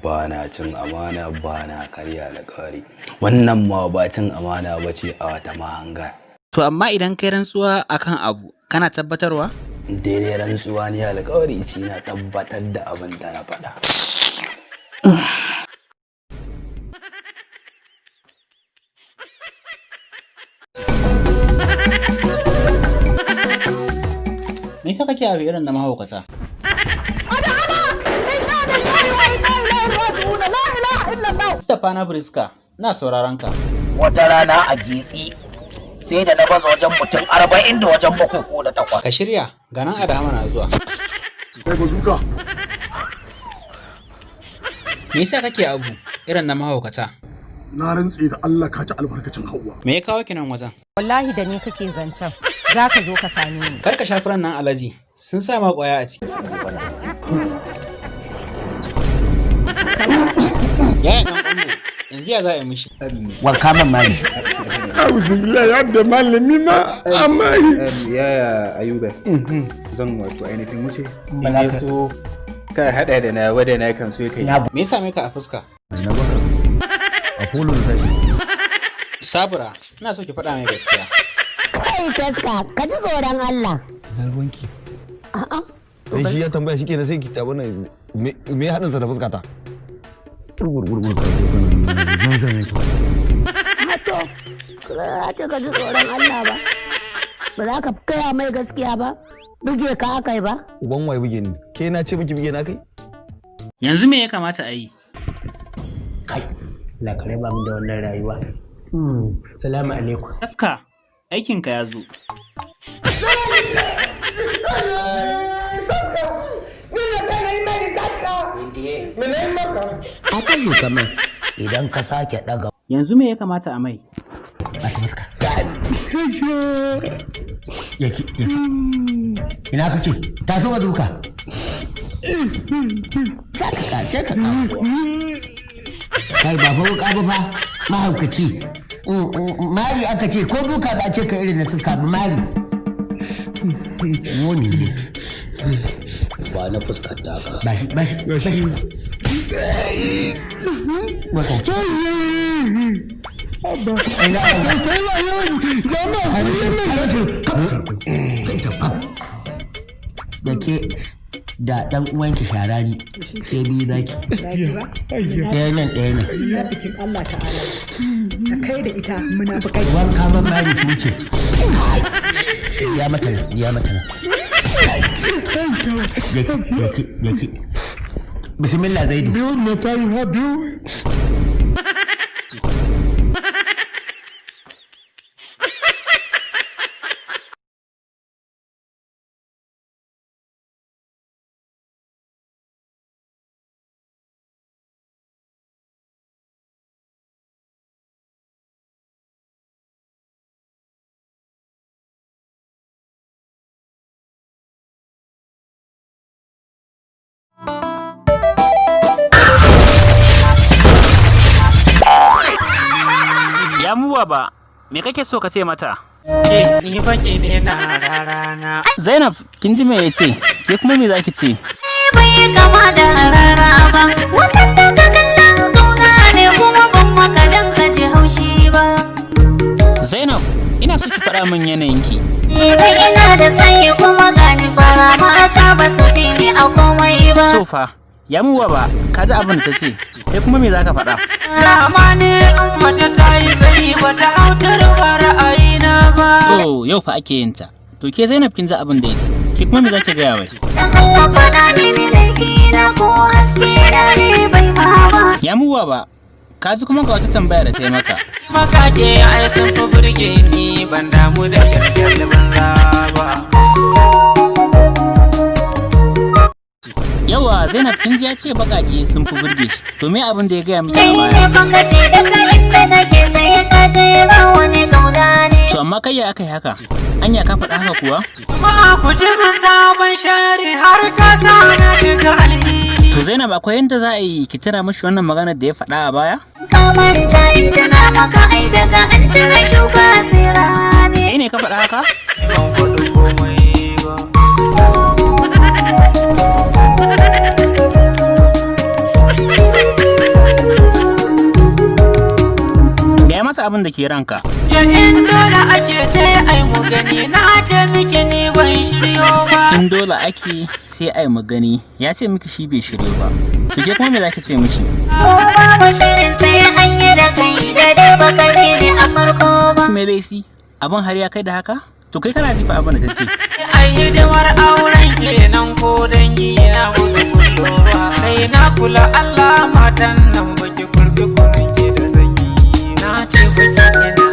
S16: Ba na cin amana, ba na karya alƙawari. Wannan ma ba cin amana ba ce a wata mahanga.
S1: To amma idan kai rantsuwa akan abu, kana tabbatarwa?
S16: Daidai rantsuwa ne alƙawari shi na tabbatar da abin da na faɗa.
S1: Me yasa kake abu irin na mahaukata? Mustapha na Briska, ina sauraron ka.
S2: Wata rana a Gitsi sai da na baza wajen mutum 40 da wajen 7 ko da 8.
S1: Ka shirya, ganan Adama na zuwa.
S3: Kai bazuka.
S1: Me yasa kake abu irin na mahaukata?
S3: Na rantse da Allah ka ci albarkacin Hauwa.
S1: Me ya kawo ki nan wajen?
S7: Wallahi da ni kake zancen. Za ka zo ka same ni.
S1: Kar ka sha furan nan Alhaji, sun sa ma kwaya a ciki. Yaya dan kwambo, yanzu ya za a yi mishi?
S2: Wanka man mali.
S13: Auzubillah ya da malami ma amai.
S24: Yaya Ayuba, zan wato ainihin wuce. In
S1: Ba za
S24: ya
S1: ka-
S24: so ka haɗa da na wada na kan so kai.
S1: Me ya same ka a fuska?
S24: Na baka.
S25: Apollo da tashi.
S1: Sabura, ina so ki faɗa mai gaskiya.
S26: Kai taska, ka ji tsoron Allah.
S25: Na ruwanki.
S26: A'a.
S12: Dan shi ya tambaya shi kenan sai ki tabi nan me me haɗinsa da fuskata.
S26: Hato, ba ce ka ji tsoron Allah ba. Ba za ka gaya mai gaskiya ba. Buge ka aka yi ba.
S12: Uban waye buge ni? Ke na ce miki buge na kai?
S1: Yanzu me ya kamata a yi?
S22: Kai, Allah ka raba mu da wannan rayuwa. Salamu alaikum.
S1: Taska, aikinka ya zo.
S2: Akan kamar idan ka sake daga
S1: Yanzu me ya kamata a mai?
S2: Yaki, yaki. Ina kake? Taso ka duka. Za ka ka sai ka kawo. Kai ba fa wuka ba fa mahaukaci. Mari aka ce ko duka ba a ce ka irin na tuska ba mari. Wani ne. Ba na fuskar taka. Bashi, bashi, bashi. Baka. Ina da ke da dan uwanki shara ni ke biyu zaki ɗaya nan ɗaya nan.
S7: Munafikin Allah ta'ala. Da kai da ita munafikai.
S2: Wanka man mari ki wuce ya mata nan ya mata nan yaki yaki yaki bismillah zaidu
S13: Biyu na tayi ha biyu.
S1: Ya muwa ba, me kake so ka ce mata?
S27: Ke ni fa ki daina rarana.
S1: Zainab, kin ji me ya ce? Ke kuma me zaki ce?
S8: Bai yi kama da harara ba. Wannan daga kallon kauna ne kuma ban maka dan ka ji haushi ba.
S1: Zainab, ina so ki faɗa min yanayinki.
S8: Ni ina da tsayi kuma gani fara mata ba su fi ni a komai ba.
S1: To fa, ya muwa ba, ka ji abin da ta ce, kai kuma me zaka faɗa?
S27: Dama ne in mace ta yi tsayi ba ta hau turba ra'ayina ba.
S1: To yau fa ake yin ta. To ke Zainab kin ji abin da yake. Ki kuma me zaki gaya mai?
S8: Dan Allah faɗa mini laifi na ko haske na ne bai ma ba.
S1: Ya muwa ba, ka ji kuma ga wata tambaya da ta yi maka.
S27: Makake ai sun fi burge ni ban damu da kyalkyal banza ba.
S1: Yawa Zainab kin ji ya ce baƙaƙe sun fi burge shi. To me abin da ya gaya miki a
S8: Kai
S1: baya?
S8: ne fa ka ce daga inda nake sai ka je ba wani kauna ne.
S1: To amma kai ya aka yi haka? Anya ka faɗa haka kuwa?
S27: Ma ku ji sabon shari har ka sa na shiga alhini.
S1: To Zainab akwai yadda za a yi ki tuna mishi wannan maganar da ya faɗa a baya?
S8: Ka manta in tuna maka ai daga an cire shuka sai rani.
S1: Kai ne ka faɗa haka?
S27: Ban faɗi komai ba.
S1: Gaya masa abin da ke ranka.
S27: Ya in dole ake sai ai mu gani na ce miki ni ban shiryo ba.
S1: In dole ake sai ai mu gani ya ce miki shi bai shiryo ba. To ke kuma me zaki ce mishi?
S8: Ko babu shirin sai an yi da kai da dai baka ni a farko ba.
S1: Me laifi? Abin har ya kai da haka? To kai kana jifa abin da ta ce.
S27: Ai hidimar auren kenan ko dangi na musu kullo ba. Sai na kula Allah matan nan baki kurbi kunun ke da sanyi. Na ce baki ina.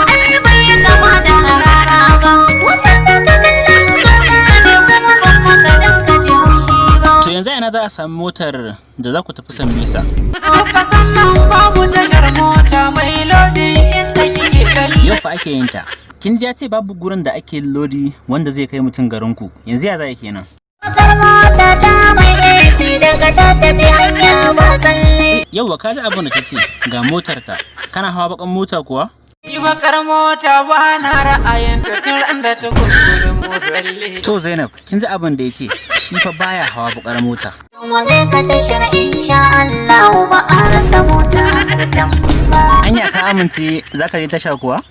S8: Ai bai yi kama da harara ba. Wannan da ka kallon kauna ne kuma ban maka dan ka ji haushi ba.
S1: To yanzu a ina za a sami motar da za ku tafi Sambisa?
S27: Duka sannan babu tashar mota mai lodi inda kike kalli.
S1: Yau fa ake yin ta. Kin ji ya ce babu gurin da ake lodi wanda zai kai mutum garinku. Yanzu ya za a yi kenan?
S8: Bakar mota ta mai AC daga ta tafi hanya ba tsalle.
S1: Yauwa ka ji abin da ta ce ga motar ta. Kana hawa bakan mota kuwa?
S27: Ni bakar mota ba na ra'ayin ta tun ran da ta kuskure motsalle.
S1: To Zainab, kin ji abin da yake shi fa baya hawa bakar mota.
S8: Wa zai ka tashar insha Allah ba a rasa mota har can ba.
S1: Anya ka amince za ka je tasha kuwa?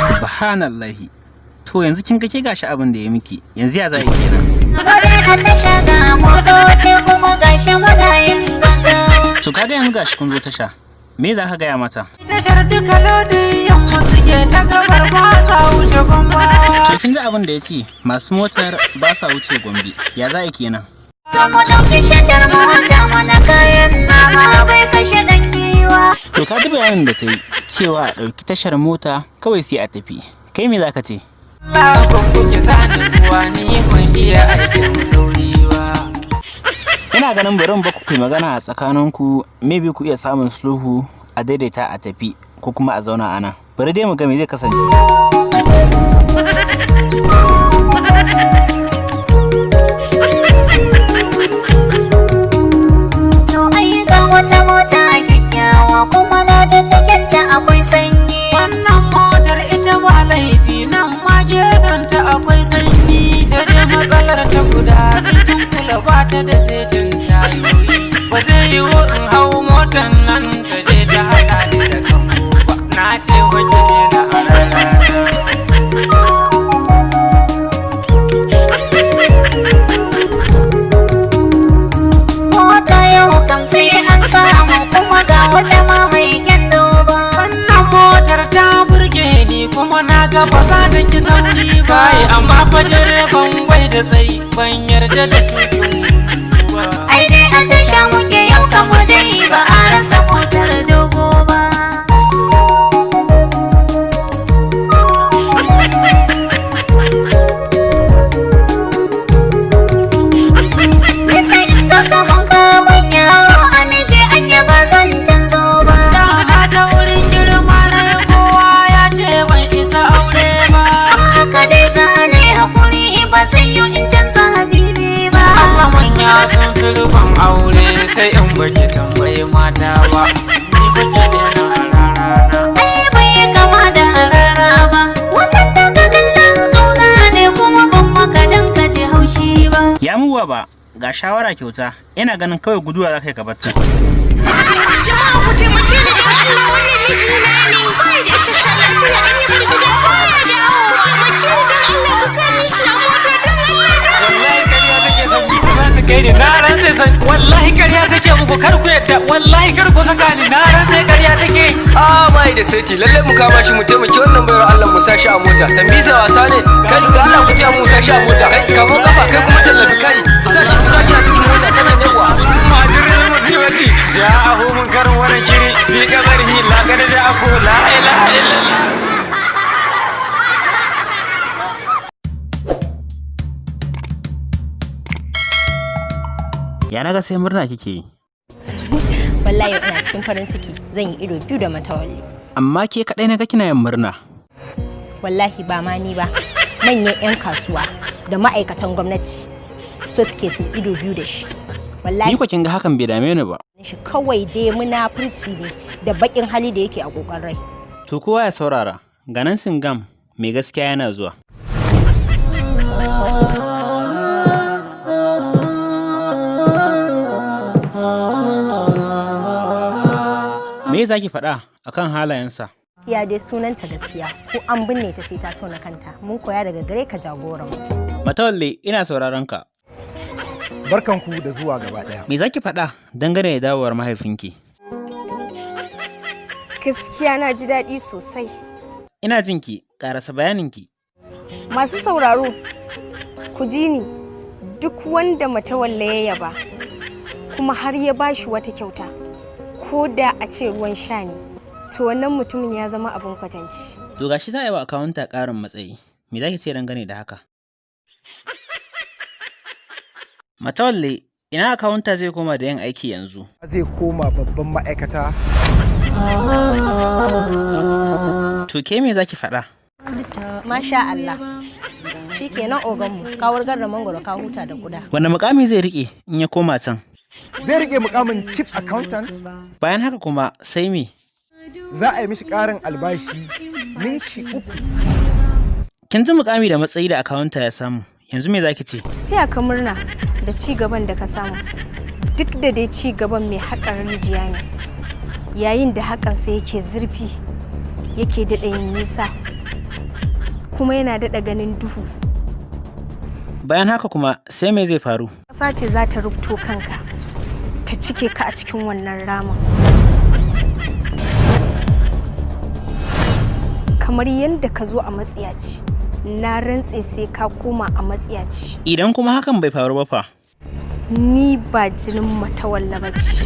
S1: Subhanallahi. To yanzu kin ga ke gashi abin da ya miki. Yanzu ya za a yi kenan?
S8: Bari a tasha ga motoci kuma gashi muna yin gaggawa.
S1: To kaga yanzu gashi kun zo tasha. Me za ka gaya mata?
S27: Tashar duka lodi yamma suke ta gabar ba sa wuce gomba.
S1: To kin ji abin da ya ce masu motar ba sa wuce Gombe. Ya za a yi kenan?
S8: To mu ɗauki shatar mota mana kayan nama bai kashe ɗan giwa.
S1: To ka ji bayanin da ta yi cewa a ɗauki tashar mota kawai sai a tafi. Kai me za ka ce?
S27: Allah ban kuke sani kuwa ni ban iya aikin sauri ba.
S1: Ina ganin bari in baku ku yi magana a tsakaninku maybe ku iya samun sulhu a daidaita a tafi ko kuma a zauna a nan. Bari dai mu ga me zai kasance.
S8: To ai ga wata mota kyakkyawa kuma na ji cikinta akwai sanyi.
S27: Wannan motar ita ba laifi nan ma gefenta akwai sanyi. Sai dai matsalar ta guda kin kula ba ta da setin tayoyi. Ba zai yiwu in hau motar nan ta je ta haɗa ni da kango ba. Na ce ba ki daina a rana.
S8: Mota yau kam sai an samu kuma ga wata ma mai kyan duba.
S27: Wannan motar ta burge ni kuma na ga ba za ta ki sauri ba. Amma fa direban bai da tsayi ban yarda da tukin ba.
S8: Ai dai a tasha muke yau kam dai ba a rasa motar dogo ba. Nisa in ga kaman kaman yaro a miji anya ba zan canzo ba.
S27: Dama saurin girma na yi kowa ya ce ban isa aure ba.
S8: Amma haka dai zane hakuri ba zai yi in canza habibi ba.
S27: Amma manya sun fi rufin aure sai in baki tambayi mata ba. Ni baki daina a rarana.
S8: Ai bai yi kama da harara ba. Wannan da ka kallon kauna ne kuma ban maka dan ka ji haushi ba.
S1: Ya muwa ba ga shawara kyauta ina ganin kawai guduwa za ka yi ka bar ta.
S8: Jama'a ku taimake ni don Allah wannan mijina ne. Bai da isasshen lafiya in ya bar gida baya dawo. Ku taimake ni don Allah ku sa min shi a mota don Allah don Allah.
S27: Wallahi ƙarya take son bisa za ta kai ni na rantse san wallahi ƙarya take muku kar ku yadda wallahi kar ku saka ni na rantse ƙarya take. Oh my
S5: Bai da saiti, lalle mu kama shi mu taimaki wannan bayar Allah mu sashi a mota. Sambisa wasa ne. Kai ga Allah ku taya mu sashi a mota. Kai kamo kafa kai kuma tallafi kai. Mu sashi mu sashi a cikin mota tana yawa.
S10: Madirin musibati ja'ahu munkarun wa nakiri fi qabrihi la qad ja'aku la ilaha illallah.
S1: Ya naga sai murna kike yi.
S4: Wallahi ina cikin farin ciki zan yi ido biyu da Matawalli.
S1: Amma ke kaɗai naga kina yin murna.
S4: Wallahi ba ma ni ba. Manyan 'yan kasuwa da ma'aikatan gwamnati so suke su ido biyu da shi. Wallahi
S1: Ni ko kin ga hakan bai dame ni ba.
S4: shi kawai dai munafurci ne da bakin hali da yake a kokan rai.
S1: To kowa ya saurara, ganin Singam mai gaskiya yana zuwa. Me za ki faɗa akan halayensa?
S4: Gaskiya dai sunanta gaskiya ko an binne ta sai ta tona kanta mun koya daga gare ka jagoran mu.
S1: Matawalle ina sauraron ka.
S25: Barkanku da zuwa gaba ɗaya.
S1: Me za ki faɗa dangane da dawowar mahaifinki?
S4: Gaskiya na ji daɗi sosai.
S1: Ina jinki, ƙarasa bayaninki.
S4: Masu sauraro, ku ji ni duk wanda Matawalle ya yaba kuma har ya bashi wata kyauta ko da a ce ruwan sha ne to wannan mutumin ya zama abin kwatanci.
S1: To gashi za a yi wa akawunta ƙarin matsayi. Me za ki ce dangane da haka? Matawalle, ina akawunta zai koma da yin aiki yanzu?
S25: Zai koma babban ma'aikata.
S1: To ke me za ki faɗa?
S4: Masha Allah. Shi kenan oganmu, ka wargar da mangwaro ka huta da kuda.
S1: Wane mukami zai riƙe in ya koma can?
S25: Zai rike mukamin chief accountant.
S1: Bayan haka kuma sai me?
S25: Za a yi mishi ƙarin albashi ninki uku.
S1: Kin ji mukami da matsayi da akawunta ya samu. Yanzu me za ki ce?
S4: Taya ka murna da ci gaban da ka samu. Duk da dai ci gaban mai haƙar rijiya ne. Yayin da haƙansa yake zurfi, yake daɗa yin nisa, kuma yana daɗa ganin duhu.
S1: Bayan haka kuma sai me zai faru?
S4: Ƙasa ce za ta rubto kanka, ta cike ka a cikin wannan ramin. Kamar yadda ka zo a matsiyaci, na rantse sai ka koma a matsiyaci.
S1: Idan kuma hakan bai faru ba fa?
S4: Ni ba jinin Matawalla ba ce.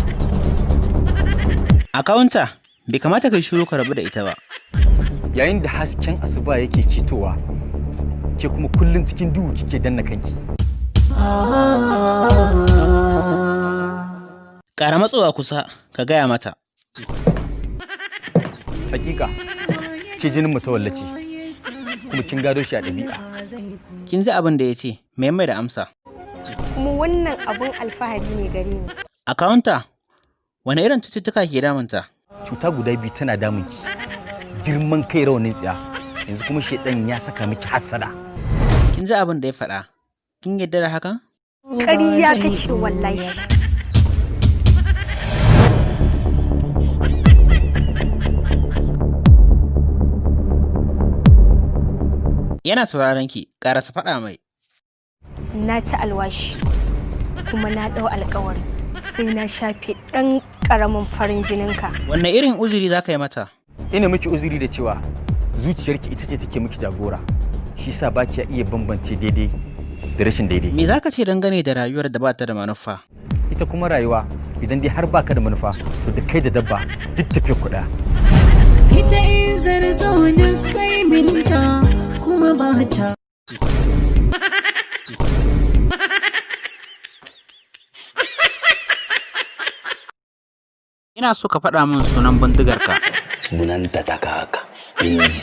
S1: Akawunta bai kamata kai shiru ka rabu da ita ba.
S25: Yayin da hasken asuba yake ketowa, ke kuma kullum cikin duhu kike danna kanki.
S1: Ƙara matsowa kusa ka gaya mata.
S25: Hakika, ke jinin Matawalla ce, kuma kin gado shi a ɗabi'a.
S1: Kin ji abin da ya ce, me mai da amsa.
S4: Kuma wannan abun alfahari ne gare ni.
S1: Akawunta, wane irin cututtuka ke damunta?
S25: Cuta guda biyu tana damunki. Girman kai rawanin tsiya, yanzu kuma shedan ya saka miki hassada.
S1: Kin ji abin da ya faɗa, kin yarda da hakan?
S4: Ƙarya kake wallahi.
S1: Yana sauraron ki, ƙarasa faɗa mai.
S4: Na ci alwashi kuma na ɗau alƙawari sai na shafe ɗan ƙaramin farin jininka.
S1: Wanne irin uzuri za ka yi mata?
S25: Ina miki uzuri da cewa zuciyarki ita ce take miki jagora, shi sa ba ki iya bambance daidai da rashin daidai.
S1: Me za ka ce dangane da rayuwar da ba ta da manufa?
S25: Ita kuma rayuwa idan dai har baka da manufa to da kai da dabba duk tafiyar ku ɗaya.
S6: Ita in zarzo duk kaiminta kuma ba ta.
S1: Ina so ka faɗa min sunan bindigarka.
S16: Sunanta ta kaka, inji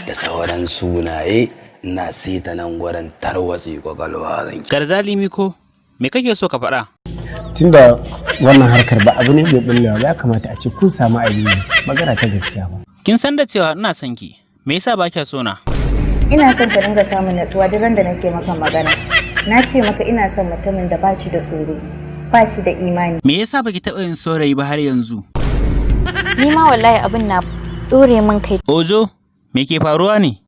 S16: da sauran sunaye na sita nan gurin tarwatsi kwakwalwa zan
S1: Garzali Miko, me kake so ka faɗa?
S22: Tunda wannan harkar ba abu ne mai bullewa ba, ya kamata a ce kun samu abin yi magana ta gaskiya ba.
S1: Kin san da cewa ina son ki, me yasa ba kya so na?
S23: Ina son ka dinga samun natsuwa duk ran da nake maka magana. Na ce maka ina son mutumin da ba shi da tsoro, ba shi da imani.
S1: Me yasa baki taɓa yin saurayi ba har yanzu?
S23: Ni ma wallahi abin na dore min kai.
S1: Ojo, me ke faruwa ne?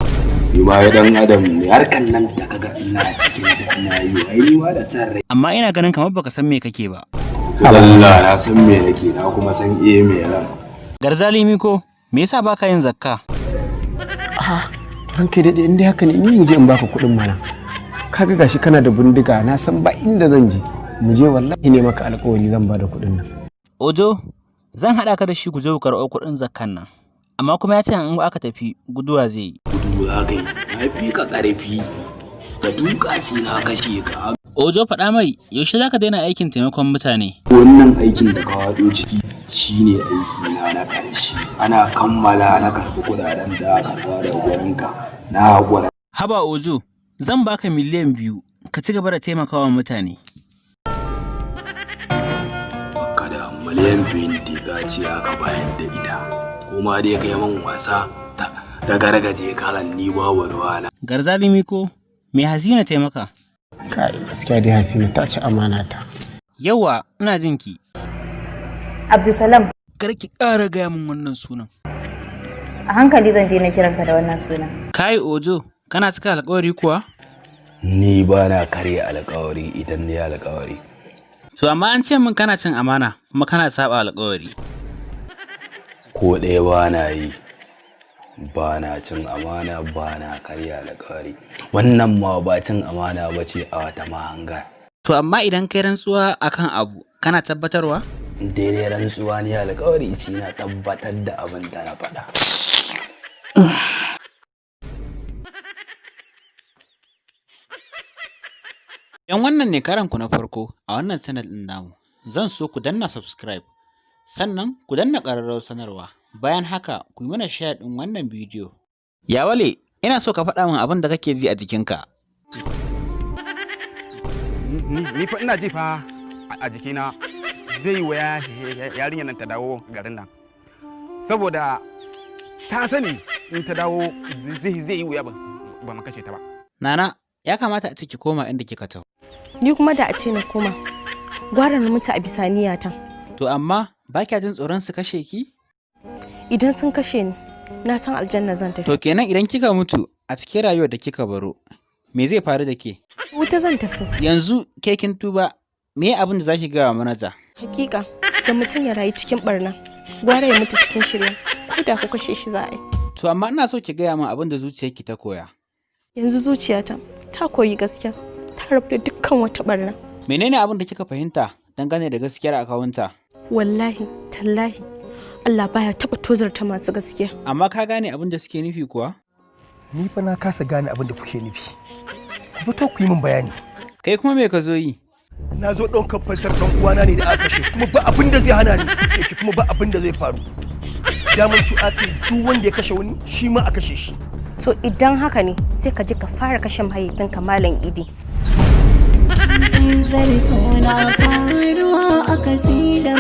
S16: Ni ma ya dan adam ne harkan nan da kaga ina cikin ta ina yi ai ni ma da san rai.
S1: Amma ina ganin kamar baka san me kake ba.
S16: Allah na san me nake na kuma san eh me ran.
S1: Garzali Miko, Me yasa baka yin zakka?
S22: Ranka ya daɗe, in dai haka ne ni mu je in baka kuɗin mana. Kaga gashi kana da bindiga, na san ba inda zan je. Mu je, wallahi ne maka alƙawari zan bada kuɗin nan.
S1: Ojo, zan haɗa ka da shi ku je ku karɓo kuɗin zakkan nan. Amma kuma ya ce in aka tafi guduwa zai yi.
S16: Gudu za ka yi, na fi ka ƙarfi, da duka sai na kashe ka.
S1: Ojo, faɗa mai, yaushe za ka daina aikin taimakon mutane?
S16: Wannan aikin da ka waɗo ciki shine aiki na na ƙarshe. Ana kammala na karɓi kuɗaɗen da aka karɓa daga gurinka. Na haƙura.
S1: Haba Ojo, zan baka 2 miliyan ka ci gaba da taimakawa mutane.
S16: Kada 2 miliyan ka ce aka bayar da ita. Kuma dai kai man wasa ta ragargaje kalan ni babu ruwana.
S1: Garzali Miko, me Hasina taimaka?
S22: Kai, gaskiya dai Hasina ta ci amana ta.
S1: Yawwa, ina jin ki.
S23: Abdulsalam.
S1: Kar ki ƙara gaya min wannan sunan.
S23: A hankali zan daina kiranka da wannan sunan.
S1: Kai Ojo, kana cika alƙawari kuwa?
S16: Ni ba na karya alƙawari idan na yi alƙawari.
S1: To amma an ce min kana cin amana kuma kana saba alƙawari.
S16: Ko ɗaya ba na yi. Ba na cin amana, ba na karya alƙawari. Wannan ma ba cin amana ba ce a wata mahanga.
S1: To amma idan kai rantsuwa akan abu, kana tabbatarwa?
S16: Daidai rantsuwa ne alƙawari shi na tabbatar da abin da na faɗa.
S1: Idan wannan ne karanku na farko a wannan channel ɗin namu, zan so ku danna subscribe, sannan ku danna ƙararrawar sanarwa. Bayan haka, ku yi mana share ɗin wannan bidiyo. Yawale, ina so ka faɗa min abin da kake ji a jikinka.
S21: Ni fa ina ji fa a jikina zai yi wuya yarinyar nan ta dawo garin nan. Saboda ta sani in ta dawo zai yi wuya ba mu kashe ta ba.
S1: Nana, ya kamata a ce ki koma inda kika taho.
S4: Ni kuma da a ce na koma, gwara na mutu a bisa niyyata.
S1: To amma ba kya jin tsoron su kashe ki?
S4: Idan sun kashe ni, na san aljanna zan tafi.
S1: To kenan idan kika mutu a cikin rayuwar da kika baro, me zai faru da ke?
S4: Wuta zan tafi.
S1: Yanzu ke kin tuba, me abin da zaki gaya wa manaja?
S4: Hakika, da mutum ya rayu cikin barna, gwara ya mutu cikin shirya, ko da ku kashe shi za a yi.
S1: To amma ina so ki gaya min abin da zuciyarki ta koya.
S4: Yanzu zuciyata ta koyi gaskiya, ta rabu da dukkan wata barna.
S1: Menene abin da kika fahimta dangane da gaskiyar akawunta?
S4: Wallahi, tallahi, Allah baya taɓa tozarta masu gaskiya.
S1: Amma ka gane abin da suke nufi kuwa?
S9: Ni fa na kasa gane abin da kuke nufi. Ku fito ku yi min bayani.
S1: Kai kuma me ka zo yi?
S9: Na zo ɗaukar fansar ɗan uwana ne da aka kashe, kuma ba abin da zai hana ni, yake kuma ba abin da zai faru. Daman cu aka duk wanda ya kashe wani shi ma a kashe shi.
S4: To idan haka ne sai ka je ka fara kashe mahaifinka Malam Idi.
S6: Zar suna faruwa a kasi da